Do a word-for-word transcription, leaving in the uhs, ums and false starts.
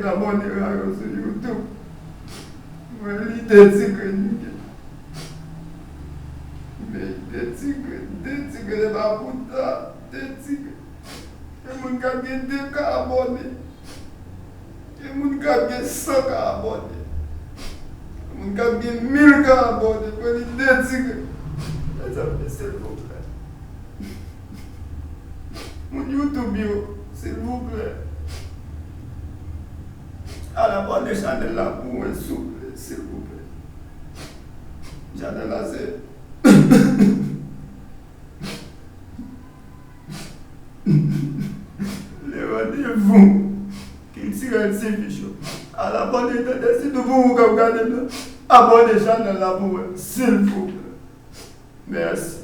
Abòne Rayon sou YouTube. Mwen li detigre li ye. Men detigre, detigre se pa pou ta, detigre. Gen moun k ap gen de ka abòne. Gen moun k ap gen san ka abòne. Gen moun k ap gen mil ka abòne. Mwen li detigre. Mezanmi, silvouplè. Moun YouTube yo, silvouplè. Al abòne chanèl la pou mwen, souple, silvouplè. Chanèl la se Le Rendez-vous Culturel T V Show. Al abòne, tande, sitou pou ou k ap gade m nan. Abòne chanèl la pou mwen, silvouplè. Mèsi.